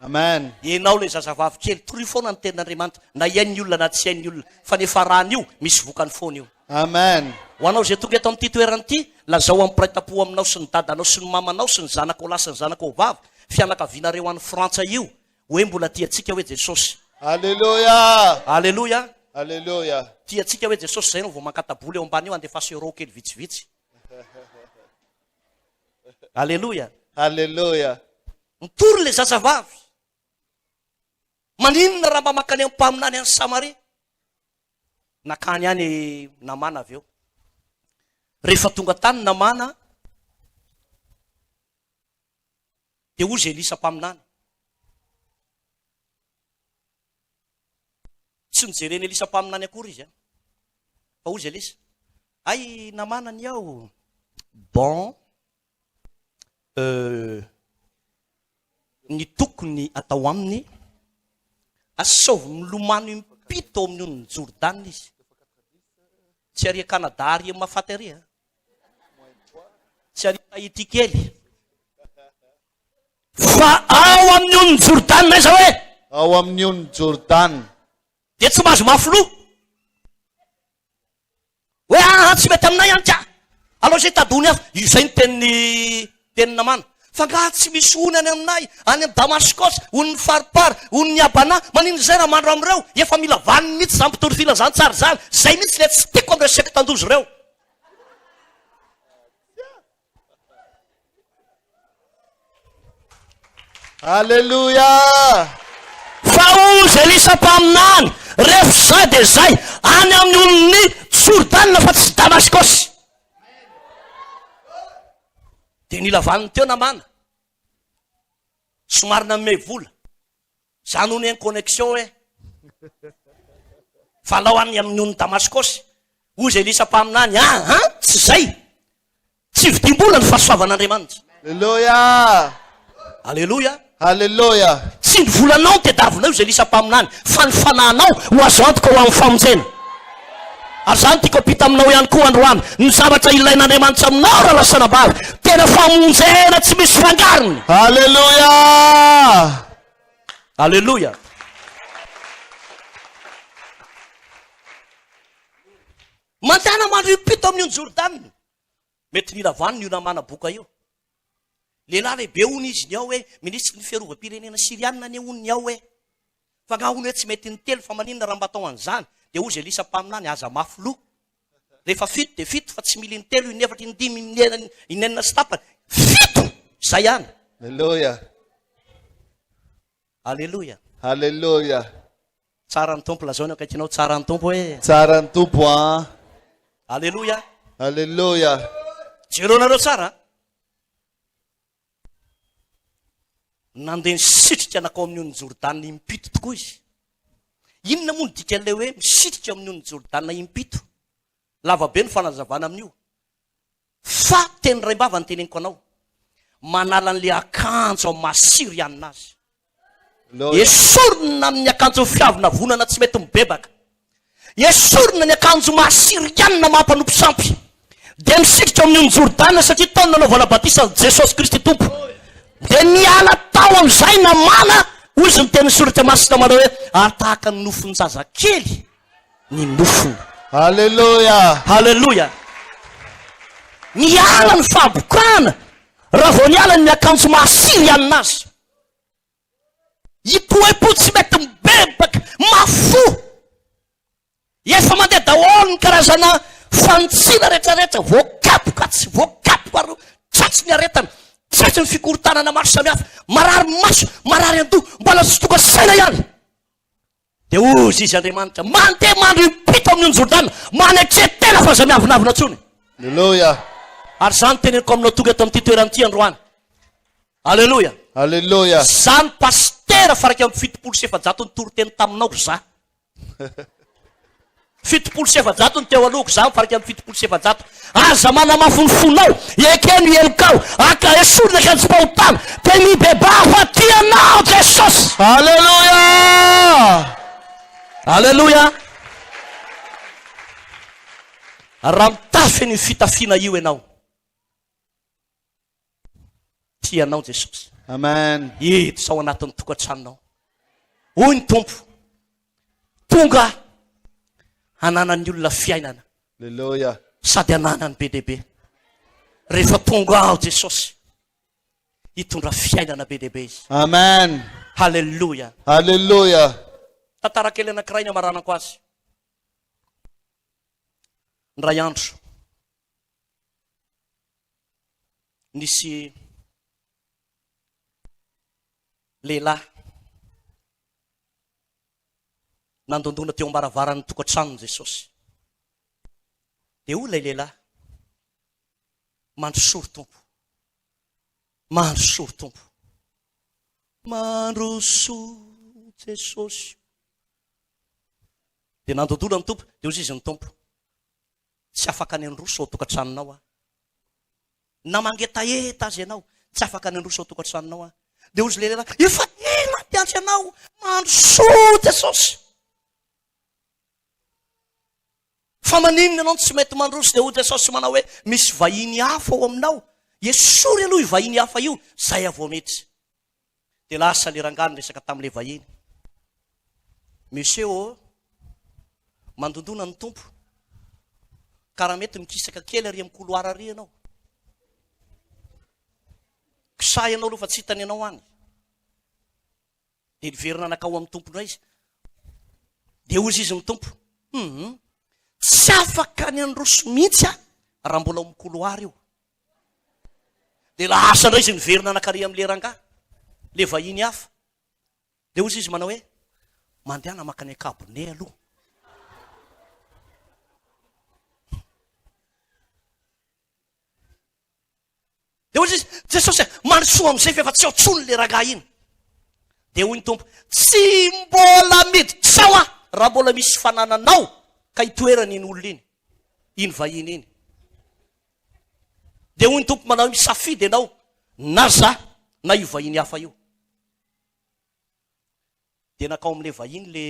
Amen. Ianao ilay zazavavy kely, torio foana ny tenin'Andriamanitra, na hihaino ny olona na tsy hihaino ny olona, fa ny hiafarany io, misy vokany foana io. Amen. Ho anao izay tonga eto amin'ity toerana ity, lazao amin'ny mpiray tampo aminao sy ny dadanao sy ny mamanao sy ny zanakao lahy sy ny zanakao vavy, fianakavianareo any Frantsa io, hoe mbola tia antsika hoe Jesosy. Aleloia! Aleloia! Aleloia! Tia antsika hoe Jesosy, izay no vao mankata-bola eo ambany eo, andefaso euro kely vitsivitsy. Aleloia. Aleloia. Mitory ilay zazavavy. Maninona raha mba mankany amin'ny mpaminany any Samaria? Nakany any Namana avy eo. Rehefa tonga tany Namana, dia hozy Elisa mpaminany. Tsy nojeren'i Elisa mpaminany akory izy an. Fa hozy Elisa, Hay namana ny ao. Bon, euh, ny tokony atao aminy, asaovy milomano impito ao amin'ny onin'i Jordana izy. Tsy ary Canada ary mahafaty ary an. Tsy ary Tahiti kely. Fa ao amin'ny onin'i Jordana aiza hoe? Ao amin'ny onin'i Jordana. Dia tsy mahazo mafy loha. Hoe aa tsy mety aminay any ka. Alao izay hitady ony hafa. Izay ny tenin'i tenin'i Namana. Fa angaha tsy misy ony any aminay, any amin'i Damaskosy, onin'i Farpar, onin'i Abana? Maninona izay raha mandro amin'ireo? Efa mila vaniny mihitsy izany mpitory filazantsara izany. Izay mihitsy ilay tsy tiako amin'ireo sektan-doza ireo. Aleloia! Fa hozy Elisa mpaminany, Ref zay dia zay, any amin'ny olon'ny Jordana fa tsy Damaskosy. Dia nila vaniny teo Namana. Somary nanome vola. Zany hono en connexion hoe. Fa alao any amin'ny onin'i Damaskosy. Hozy Elisa mpaminany, ah, ah, tsy zay. Tsy vidim-bola ny fahasoavan'Andriamanitra. Aleloia! Aleloia! Aleloia! Tsy ny volanao no tediavinao, hozy Elisa mpaminany, fa ny fanahinao ho azo antoka ho amin'ny famonjena. Ary izany tiako hampita aminao ihany koa androany, ny zavatra ilain'Andriamanitra aminao rahalahy sy anabavy, tena famonjena tsy misy fangarony. Aleloia! Aleloia! Mandehana mandrimpito amin'ny ony Jordana. Mety mila vanona io namana boka io. Lehilahy lehibe hono izy ny ao hoe, minisitry ny fiarovam-pirenena syriana anie hono ny ao hoe. Fa angaha hono hoe tsy mety nitelo fa maninona raha mba atao an'izany? Dia hozy Elisa mpaminany, aza mafy loha. Rehefa fito dia fito fa tsy mila intelo, inefatra, indimy, inenina sy tapany. Fito! Izay ihany. Aleloia. Aleloia. Aleloia. Tsara ny Tompo, lazao ny akaikinao, tsara ny Tompo e. Tsara ny Tompo an. Aleloia. Aleloia. Jerenareo tsara. Nandeha nisitrika nankao amin'ny onin'i Jordana impito tokoa izy. Inona moa ny dikan'ilay hoe misitrika amin'ny onin'i Jordana impito? Lava be ny fanazavana amin'io. Fa teny raim-bava ny teneniko anao, manala an'ilay akanjo amin'ny maha Syrianina azy. Esorina amin'ny akanjon'ny fiavonavonana tsy mety mibebaka. Esorina ny akanjo maha Syrianina maha mpanompo sampy. Dia misitrika ao amin'ny ony Jordana satria tao no nanaovana batisa an'i Jesosy Kristy Tompo. Dia niala tao amin'izay namana, hoy izy ny tenin'ny Soratra Masina manao hoe, ary tahaka ny nofon-jazakely ny nofony. Haleloia! Haleloia! Niala ny fahabokana raha vao niala ny akanjo maha Syrianina azy. Hipoepo tsy mety mibebaka, mafy fo. Efa mandeha daholo ny karazana fanitsiana rehetrarehetra, voakapoka tsy voakapoka ary tratry ny aretana, tratry ny fikorontanana maro samihafa, marary maso, marary an-doha, mbola tsy tonga saina ihany. Dia hozy izy Andriamanitra, mandeha mandry impito amin'ny ony Jordana, manetre tena fa aza miavonavona intsony. Aleloia. Ary izany teneniko aminao tonga eto amin'ity toerana ity androany. Aleloia. Aleloia. Za ny pasitera fa 471 nitory teny taminao za. 470 ny teo alohako, za fa 471. Aza manamafy ny fonao, ekeno ny helokao, aka esory ny akanjom-pahotana, dia mibebaha fa tia anao Jesosy. Aleloia. Aleloia. Raha mitafy an'io fitafiana io ianao, Tia anao Jesosy. Amen. Hiditra ao anatin'ny tokantranonao. Hoy ny Tompo, tonga aho hananan'ny olona fiainana. Aleloia. Sady hananany be dia be. Rehefa tonga aho Jesosy, hitondra fiainana be dia be izy. Amen. Haleloia. Haleloia. Tantara kely anankiray ny amaranako azy. Indray andro, nisy lehilahy nandondona teo am-baravaran'ny tokantranon'i Jesosy. Dia hoy ilay lehilahy, Mandrosoa ry Tompo, mandrosoa ry Tompo, mandrosoa Jesosy. Dia nandondona ny Tompo, dia hoy izy ny Tompo, Tsy afaka ny handroso ao tokantranonao aho. Na mangetaheta aza ianao, tsy afaka ny handroso ao tokantranonao aho. Dia hozy ilay lehilahy, efa ela aho mpiantso anao, mandrosoa Jesosy. Fa maninona ianao no tsy mety mandroso? Dia hoy Jesosy manao hoe, misy vahiny hafa ao aminao. Esory aloha io vahiny hafa io, zay aho vao mety. Dia lasa ilay rangahy niresaka tamin'ilay vahiny. Monsieur ô, mandondona ny Tompo, ka raha mety mikisaka kely ary amin'ny couloir ary ianao. Kisaha ianao aloha fa tsy hitany ianao any. Dia niverina nankao amin'ny Tompo indray izy. Dia hozy izy ny Tompo, hum, tsy afaka ny handroso mihitsy aho raha mbola ao amin'ny couloir io. Dia lasa indray izy niverina nankary amin'ilay rangahy, ilay vahiny hafa. Dia hozy izy manao hoe, mandehana mankany an-kabone aloha. Dia hoy izy, Jesosy a, mandrosoa amin'izay fa efa tsy ao intsony ilay rangahy iny. Dia hoy ny Tompo, tsy mbola miditra ao aho raha mbola misy fanananao ka itoerany iny olona iny, iny vahiny iny. Dia hoy ny Tompo manao hoe, misafidy ianao na za na io vahiny hafa io. Dia nankao amin'ilay vahiny le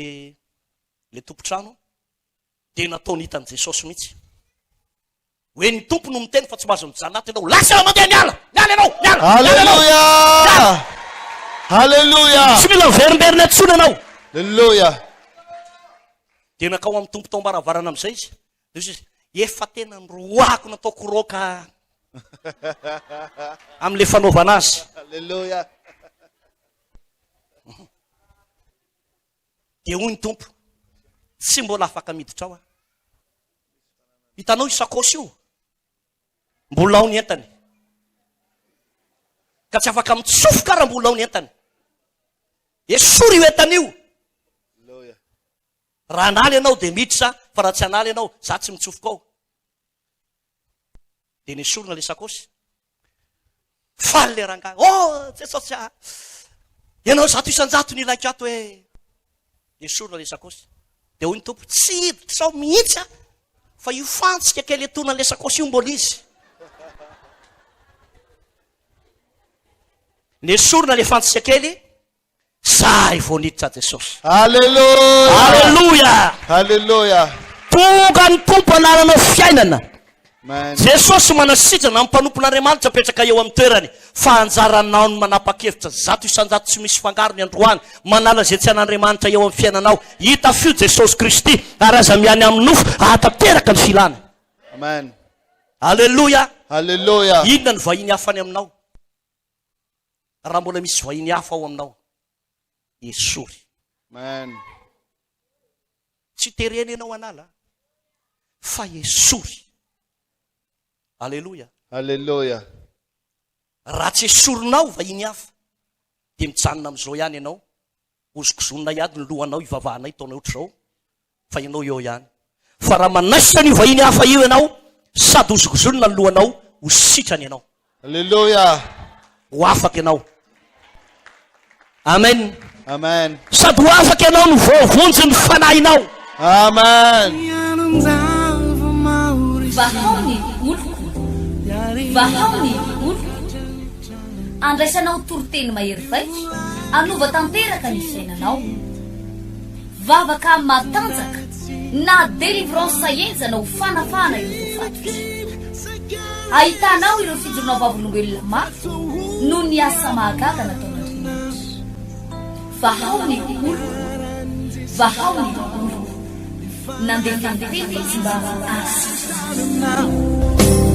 le tompon-trano, dia nataony hitan'i Jesosy mihitsy. Hoe ny Tompo no miteny fa tsy mahazo mijanona ato ianao. Lasa ianao mandeha miala! Miala ianao! Miala! Miala ianao! Alléluia! Alléluia! Tsy mila miverimberina intsony ianao. Alléluia! Dia nankao amin'ny Tompo tao am-baravarana amin'izay izy. Dia hoy izy, efa tena noroahako nataoko roaka amin'ilay fanaovana azy. Alléluia! Dia hoy ny Tompo, tsy mbola afaka miditra ao aho. Hitanao io sakaosy io? Mbola ao ny entany. Ka tsy afaka mitsofoka raha mbola ao ny entany. Esory io entana io. Raha hanala ianao dia miditra, fa raha tsy hanala ianao, za tsy mitsofoka ao. Dia nesorina ilay sakaosy. Faly ilay rangahy. Oh, Jesosy ah! Ianao 100% ny ilaiko ato e. Nesorina ilay sakaosy. Dia hoy ny Tompo, tsy hiditra ao mihitsy aho, fa io fantsika kely etoana ilay sakaosy io mbola izy. Nesorina ilay fantsika kely, Zay vao niditra Jesosy. Aleloia! Aleloia! Aleloia! Tonga ny Tompo hanananao fiainana. Amen. Jesosy manasitrana ny mpanompon'Andriamanitra apetraka eo amin'ny toerany fa anjaranao ny manapa-kevitra 100% tsy misy fangarony androany manala izay tsy an'Andriamanitra eo amin'ny fiainanao. Hitafio Jesosy Kristy ary aza miany amin'ny nofo hahatanteraka ny filany. Amen. Aleloia! Aleloia! Inona ny vahiny hafa any aminao? Raha mbola misy vahiny hafa ao aminao, esory. Amen. Tsy terena ianao hanala, fa esory. Aleloia. Aleloia. Raha tsy esorinao vahiny hafa, dia mijanona amin'izao ihany ianao, Hozongozonina ihany ny lohanao hivavahanay taona ohatr'izao fa ianao eo ihany. Fa raha manaisotra an'io vahiny hafa io ianao sady hozongozonina ny lohanao, ho sitrana ianao. Aleloia. Ho afaka ianao. Amen. Amen. Sady ho afaka ianao no voavonjy ny fanahinao. Amen. Vahao ny oloko. Vahao ny oloko. Andraisanao toriteny mahery vaika, hanova tanteraka ny fiainanao. Vavaka matanjaka na délivrance henjana ho fanafahana ireo voafatotra. Ahitanao ireo fijoroana vavolombelona mafy noho ny asa mahagaga nataon'Andriamanitra. Vahao ny oloko, vahao ny oloko. Nandefa ny teny izy mba hahasitrana azy.